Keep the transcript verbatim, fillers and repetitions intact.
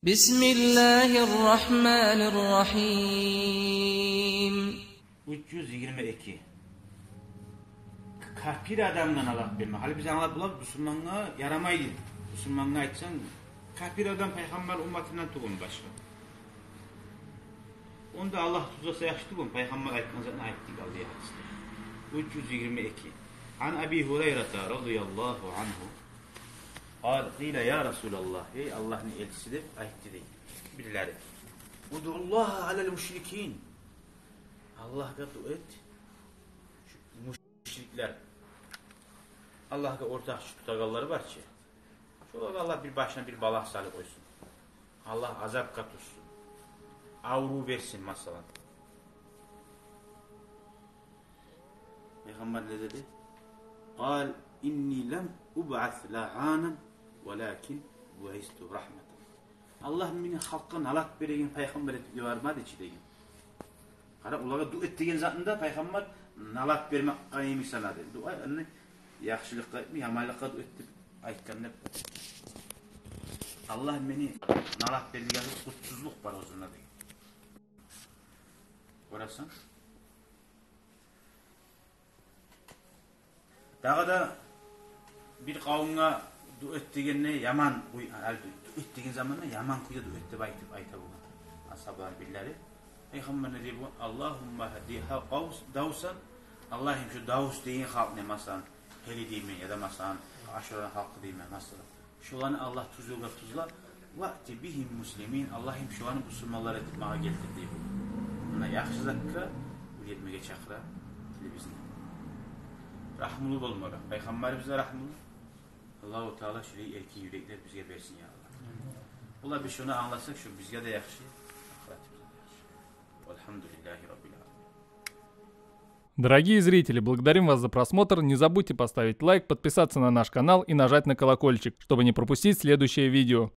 بسم الله الرحمن الرحيم. Уьч юз йигирма эки. Капир адамгъа налат берме. Гьали биз англап болабыз, бусурмангъа ярамай дей. Бусурмангъа айтсанг, капир адам пайхаммар умматындан тюгюл башгъа. Онда Аллагь тюзлесе яхшы тюгюлмю? Пайхаммар айтгъан затны айтдыкъ, алды гьадисде. Уьч юз йигирма эки. عن أبي هريرة رضي الله عنه قال قيل يا رسول الله, эй Аллагьны элчиси, деп айтды дей бирлери. ادع الله على المشركين. Аллагьгъа дуа эт, шу мушриклер, Аллагьгъа ортакъчы тутагъанлары бар чы, шолагъа Аллагь бир башына бир балагь салып къойсун. Аллагь азапгъа тутсун. Аврув берсин, масала. Пайхаммар не деди? قال إني لم أبعث لعانا ولكن بعثت رحمة. Аллагь мени халкъгъа налат береген пайхаммар этип йибермеди чи деген. Къара, олагъа дуа эт деген затында пайхаммар налат бермек къайымы санады. Дуа, яни, яхшылыкъгъа этмей, яманлыкъгъа дуа эт деп айтгъан деп. Аллагь мени налат берди деген къутсузлукъ бар оьзюнде деген. Гёресен? Дагъы да бир къавумгъа дуа эт дегенде яман кюй, гьали дуа эт деген заманда яман кюйде дуа эт деп айтып айта болгъан асгьабалар бирлери. Пайхаммар не дей болгъан? اللهم اهد قوس، دوسا. Аллагьым, шу Давс деген халкъны, масала, гьели деймен, яда, масала, Ашура халкъы деймен, масала. Шоланы Аллагь тюз ёлгъа тюзле. وأت بهم مسلمين. Аллагьым, шоланы бусурманлар этип магъа гелтир дей болгъан. Муна яхшы затгъа уьйретмеге чакъыра тилибизни. Рагьмулу болмагъа. Пайхаммарыбыз да рагьмулу. Аллагьу Таала шулай эркин юреклер бизге берсин, я Аллагь. Олар, биз шону англасакъ, шо бизге де яхшы, ахыратыбызгъа да яхшы. والحمد لله رب العالمين. Дорогие зрители, благодарим вас за просмотр. Не забудьте поставить лайк, подписаться на наш канал и нажать на колокольчик, чтобы не пропустить следующее видео.